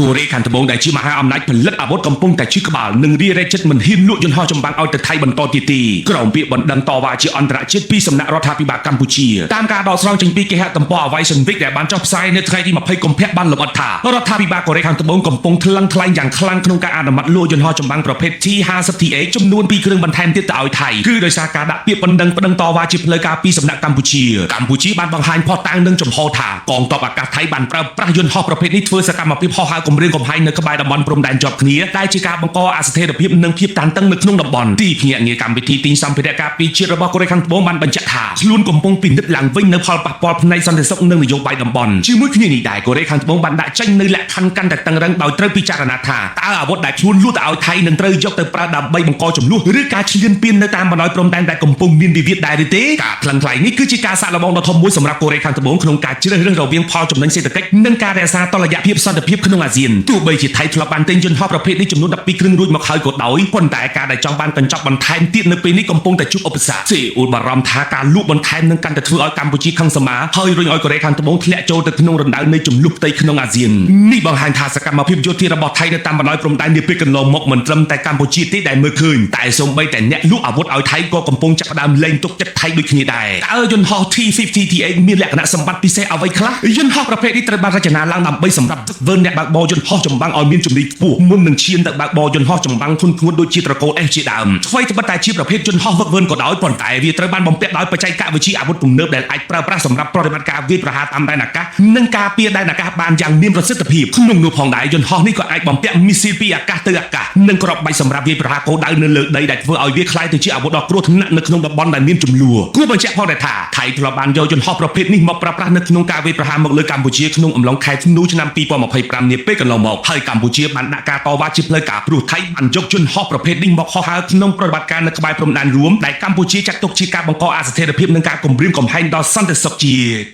កូរ៉េខាងត្បូងដែលជាមហាអំណាចផលិតអាវុធកំពុងតែឈឺក្បាលនិងរារែកចិត្តមិនហ៊ានលក់យន្តហោះចម្បាំងឲ្យទៅថៃបន្តទៀតទេក្រោមពាក្យបណ្ដឹងតវ៉ាជាអន្តរជាតិពីសំណាក់រដ្ឋាភិបាលកម្ពុជាតាមការដកស្រង់ចេញពីគេហទំព័រ Aviation Week ដែលបានចុះផ្សាយនៅថ្ងៃទី20កុម្ភៈបានលម្អិតថារដ្ឋាភិបាលកូរ៉េខាងត្បូងកំពុងថ្លឹងថ្លែងយ៉ាងខ្លាំងក្នុងការអនុម័តលក់យន្តហោះចម្បាំងប្រភេទ T-50TH ចំនួន2គ្រឿងបន្ថែមទៀតទៅឲ្យថៃគឺដោយសារការដាក់ពាក្យបណ្ដឹងប្តឹងតវ៉ាជាផ្លូវការពីសំណាក់កម្ពុជាកម្ពុជាបានបង្ហាញភស្តុតាងនិងចំហថាកងទ័ពអាកាសថៃបានប្រើប្រាស់យន្តហោះប្រភេទនេះធ្វើសកម្មភាពហោះហើរគំរាមកំហែងនៅក្បែរតំបន់ព្រំដែនជាប់គ្នាដែលជាការបង្កអស្ថិរភាពនិងភាពតានតឹងនៅក្នុងតំបន់ទីភ្នាក់ងារកម្មវិធីទិញសម្ភារៈការពារជាតិរបស់កូរ៉េខាងត្បូងបានបញ្ជាក់ថាខ្លួនកំពុងពិនិត្យឡើងវិញនៅផលប៉ះពាល់ផ្នែកសន្តិសុខនិងនយោបាយតំបន់ជាមួយគ្នានេះដែរកូរ៉េខាងត្បូងបានដាក់ចេញនូវលក្ខខណ្ឌកាន់តែតឹងរឹងដោយត្រូវពិចារណាថាតើអាវុធដែលខ្លួនលក់ទៅឲ្យថៃនឹងត្រូវយកទៅប្រើដើម្បីបង្កជម្លោះឬការឈ្លានពាននៅតាមបណ្ដោយព្រំដែនដែលកំពុងមានវិវាទដែរឬទេការថ្លឹងថ្លែងនេះគឺជាការសាកល្បងដ៏ធំមួយសម្រាប់កូរ៉េខាងត្បូងក្នុងការជ្រើសរើសរវាងផលចំណេញសេដ្ឋកិច្ចនិងការរក្សាតុល្យភាពសន្តិភាពក្នុងអាស៊ានទោះបីជាថៃធ្លាប់បានទិញយន្តហោះប្រភេទនេះចំនួន12គ្រឿងរួចមកហើយក៏ដោយប៉ុន្តែការដែលចង់បានកញ្ចប់បន្ថែមទៀតនៅពេលនេះកំពុងតែជួបឧបសគ្គសេអ៊ូលបារម្ភថាការលក់បន្ថែមនឹងកាន់តែធ្វើឲ្យកម្ពុជាខឹងសម្បាហើយរុញឲ្យកូរ៉េខាងត្បូងធ្លាក់ចូលទៅក្នុងរណ្ដៅនៃជម្លោះផ្ទៃក្នុងអាស៊ាននេះបង្ហាញថាសកម្មភាពយោធារបស់ថៃនៅតាមបណ្ដោយព្រំដែននាពេលកន្លងមកមិនត្រឹមតែកម្ពុជាទេដែលមើលឃើញតែសូម្បីតែអ្នកលក់អាវុធឲ្យថៃក៏កំពុងចាប់ផ្ដើមលែងទុកចិត្តថៃដូចគ្នាដែរតើយន្តហោះ T-50TH មានលក្ខណៈសម្បត្តិពិសេសអ្វីខ្លះយន្តហោះប្រភេទនេះត្រូវបានរចនាឡើងដើម្បីសម្រាប់ហ្វឹកហ្វឺនអ្នកបើកបរយន្តហោះចម្បាំងឲ្យមានជំនាញខ្ពស់មុននឹងឈានទៅបើកបរយន្តហោះចម្បាំងធុនធ្ងន់ដូចជាត្រកូល S ជាដើមអ្វីត្បិតតែជាប្រភេទយន្តហោះហ្វឹកហ្វឺនក៏ដោយប៉ុន្តែវាត្រូវបានបំពាក់ដោយបច្ចេកវិទ្យាអាវុធទំនើបដែលអាចប្រើប្រាស់សម្រាប់ប្រតិបត្តិការវាយប្រហារតាមដែនអាកាសនិងការពារដែនអាកាសបានយ៉ាងមានប្រសិទ្ធភាពក្នុងនោះផងដែរយន្តហោះនេះក៏អាចបំពាក់មីស៊ីលពីអាកាសទៅអាកាសនិងគ្រាប់បែកសម្រាប់វាយប្រហារគោលដៅនៅលើដីដែលធ្វើឲ្យវាក្លាយទៅជាអាវុធដ៏គ្រោះថ្នាក់នៅក្នុងតំបន់ដែលមានជម្លោះគួរបញ្ជាក់ផងដែរថាថៃធ្លាប់បានយកយន្តហោះប្រភេទនេះមកប្រើប្រាស់នៅក្នុងការវាយប្រហារមកលើកម្ពុជាក្នុងអំឡុងខែធ្នូឆ្នាំ2025នាពេលកន្លងមកហើយកម្ពុជាបានដាក់ការតវ៉ាជាផ្លូវការព្រោះថៃបានយកយន្តហោះប្រភេទនេះមកហោះហើរក្នុងប្រតិបត្តិការនៅក្បែរព្រំដែនរួមដែលកម្ពុជាចាត់ទុកជាការបង្កអស្ថិរភាពនិងការគំរាមកំហែងដល់សន្តិសុខជាតិ។